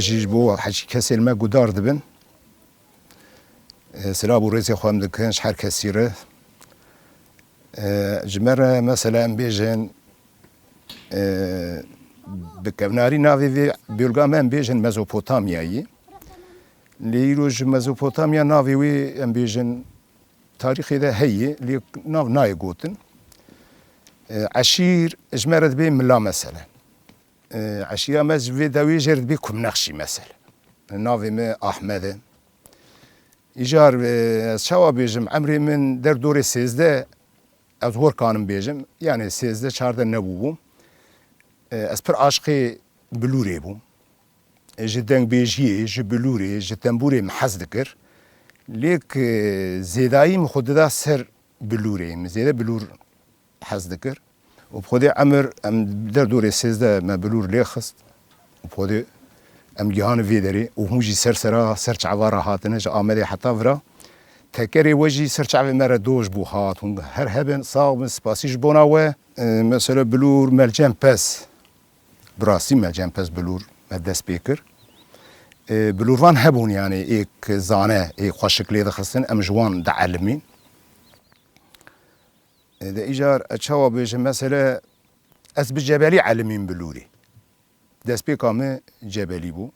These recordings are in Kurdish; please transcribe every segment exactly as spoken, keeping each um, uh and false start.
Jî ji bo hecî kesên me guhdar dibin. E, silav û rêzê xwe em dikin ji her kesî re. E, ji me re mesela em bêjin, e, bi kevnarî navê vê bölga me em bêjin Mezopotamyayê. Lê îro ji Mezopotamya navê wê em bêjin tarîxê de heye, lê nav nayê gotin. E, eşîr ji me re dibê mila mesele. E, eşîra me ji vê dewê jê re dibê Kumnexşî mesele. Navê me Ahmed e. Îcar, e, ez çawa bêjim, emrê min der dorê sêzdeh, ez hor kanim bêjim, yanî sêzdeh çardeh nebûbû. E, ez pir aşqê bilûrê bûm. E, ji dengbêjiyê, ji bilûrê, ji tembûrê min hez dikir. Lêk, e, zêdayî min xwe dida ser bilûrê. Min zêde bilûr hez dikir. Û bi xwedê emir em der dorê sêzdeh me bilûr lê xist. Û bi xwedê em gihanî vê derê û hûn jî ser sera, ser çava re hatine ji Amedê heta vira. Tekerê we jî ser çavê me re doj bû hat. Hûn her hebin, sax bin, spasî ji bona we. E, mesela bilûr Melcem Pez. Bi rastî Melcem Pez bilûr me dest pê kir. E, bilûrvan hebûn, yanî êk zane, êk xweşik lê dixistin, em ji wan dielimîn. E, de îcar ez çawa bêjim, mesele ez bi Cebelî elimîm bilûrê. Destpêka min Cebelî bû.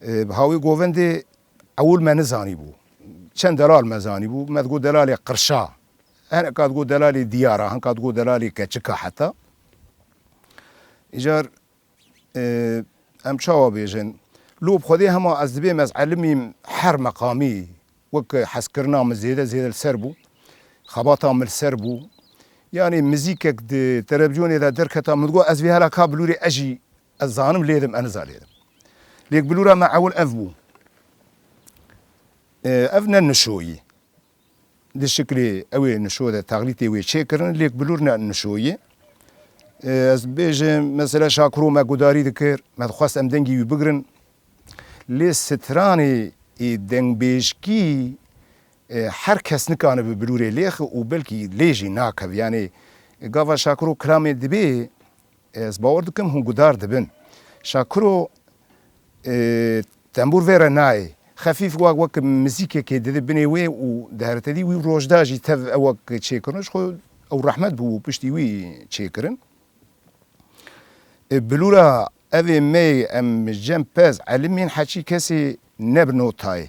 E, bi hawî govendê ewil me nizanîbû. Çend delal me zanîbû. Me digot delalê qirşa. Hineka digot delalê diyara, hineka digot delalê keçika heta. Îcar, e, em çawa bêjin? Lo bi xwedê hema ez dibêm ez elimîm her meqamî, wek hezkirina min zêde zêde li ser bû, xebata min li ser bû. Yanî mizîkek di televizyonê de derketa, min digot ez vê hela ka bilûrê ez jî ez zanim lê dim, ez niza lê dim. Lêk bilûra me ewil ev bû. E, ev ne nişoyî. Di şiklê ew ê nişo de texlîtê wê çêkirin, lêk bilûr ne nişoyê. E, ez bêjim, mesela Şakiro me gudarî dikir, me dixwest em dengê wî bigirin. Lê stranê ê dengbêjkî, e, her kes nikane bi bilûrê lêxe û belkî lê jî nakeve. Yanî gava Şakiro kilamê dibê, ez bawer dikim hûn gudar dibin. Şakiro, e, tembûr vê re nayê. Xefîf wek, wek mizîkekê dide binê wê û diherite dî wî rojda jî tev ew wek çêkirin. Ji xwe ew rehmet bû û piştî wî çêkirin. E, bilûra evê me em cem pez elimîn heçî kesê ne bi notayê.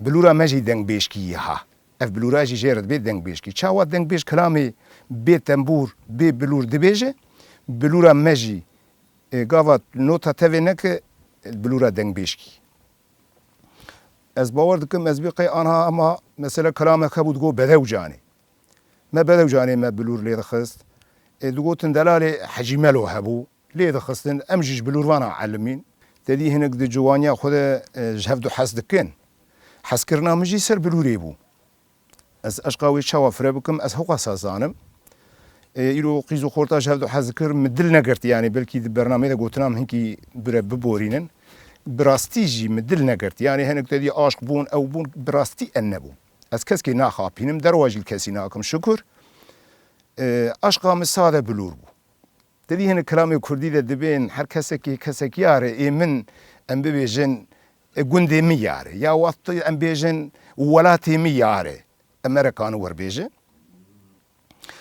Bilûra me jî dengbêjkî yê ha. Ev bilûra jî jê re dibê dengbêjkî. Çawa dengbêj kilamê bê tembûr, bê bilûr dibêje, bilûra me jî, e, gava nota tevê neke, bilûra dengbêjkî. Ez bawer dikim, ez bê qey anha ema mesela kilamek hebû digot Bedewcanê. Me Bedewcanê me bilûr lê dixist. E, digotin delalê Hecî Melo hebû. Lê dixistin, em jî ji bilûrvana elimîn. Te dî hinek di ciwaniya xwe de, e, ji hev du hez dikin. Hezkirina min jî ser bilûrê bû. Ez eşqa wê çawa fire bikim, ez hewqasa zanim. E, îro qîz û xorta ji hev du hez dikir, min dil negirtî, yanî belkî di bernameyê de gotina min hinkî bire biborînin. Bi rastî jî min dil negirtî. Yanî hinek te dî aşq bûn, ew bûn, bi rastî en nebûn. Ez keskê naxapînim, derwa jî li kesî nakim, şukur. E, aşqa min sade bilûr bû. Te dî hinek kilamê kurdî de dibên, her kesekî kesekî yar e, ê min em bibêjin, e, gundê min yar e. Ya wextê em bêjin welatê min yar e. Em mereka ne werbêje.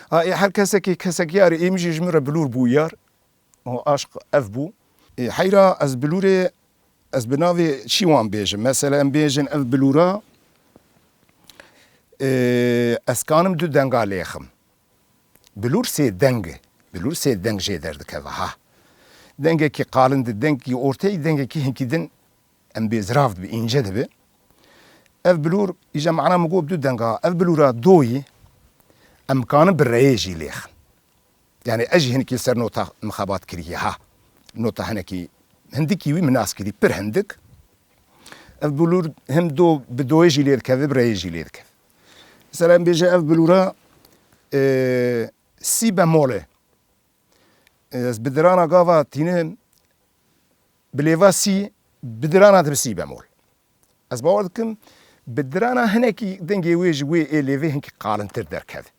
Ha, ê her kesekî kesekî yar e, ê min jî ji min re bilûr bû yar. O aşq ev bû. E, heyra ez bilûrê, ez bi navê çi wan bêjim? Mesela em bêjin ev bilûra, e, ez kanim du denga lêxim. Bilûr sê deng e. Bilûr sê deng jê derdikeve ha. Dengekî qalin di, dengekî orteyî, dengekî hinkî din em bê zirav dibi, înce dibi. Ev bilûr, îja mana min got bi du denga, ev bilûra doyî em kanin bi reyê jî lêxin. Yanî ez jî hinekî li ser nota min xebat kiriye ha. Nota hinekî hindikî wî min nas kirî, pir hindik. Ev bilûr him do bi doyê jî lê dikeve, bi reyê jî lê dikeve. Mesela em bêje ev bilûra, e, sî bemol e. Ez bi dirana gava tînim, bi lêva sî, bi dirana dibi sî bemol. Ez bawer dikim, bi dirana hinekî dengê wê ji wê ê lêvê hinkî qalintir derkeve.